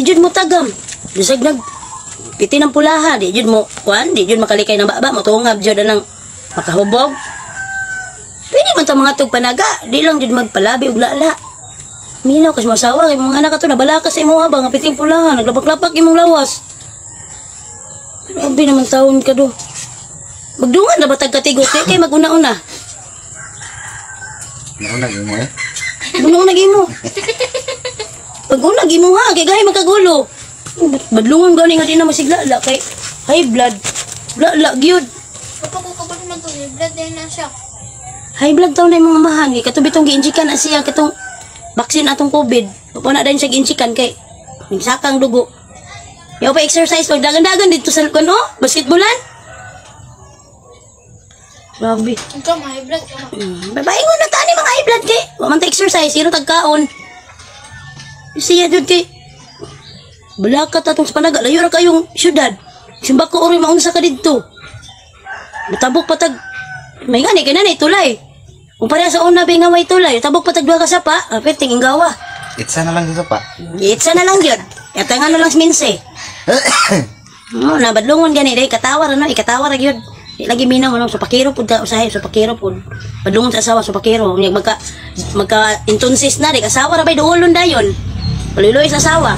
Di jud mo tagam. Bisag nag piti ng pulaha, di jud mo kuan, di jud makalikay ng baba, motungab jud anang makahubog. Pwede man ta mga panaga, di lang jud magpalabi og lala. Minaw kasi masawa kay mga anak ato nabala ka sa imo ba nga piting pulaha, naglapak-lapak imong lawas. Grabe naman taon ka do. Magdungan na ba tag katigok kay kay maguna-una? Nauna mo eh. Una imo. Pag una imo ha, kay gahi magkagulo. Badlungon gani nga di na masiglala kay high blood. Lala gyud. Kapag ko kabalo man to, blood din na siya. High blood taw na imong amahan kay kato bitong giinjikan na siya katong vaccine atong COVID. Wa na dayon siya giinjikan kay sakang dugo. Yaw pa exercise pag dagan-dagan dito sa kuno, basketballan. Grabe. Ikaw, may blood ka. Babae na tani mga high blood kay. Wa man ta exercise, sino tagkaon. Siya jud kay balakat atong sa panaga, layo ra kayong syudad. Simba ko ori maunsa ka didto. Matabok patag may gani kay nanay tulay. Kung pareha sa una ba nga way tulay, tabok patag duha ka sapa, perting ingawa. Itsa na lang dito pa. Itsa na lang yun. Yata nga na lang minse. No, nabadlungon gani dai katawa ra no, ikatawa ra gyud. Di lagi minaw no, so pakiro pud ka usahay, so pakiro pud. Badlungon sa asawa so pakiro, unya magka magka intonsis na di asawa ra bay duolon dayon. Paluloy sa asawa.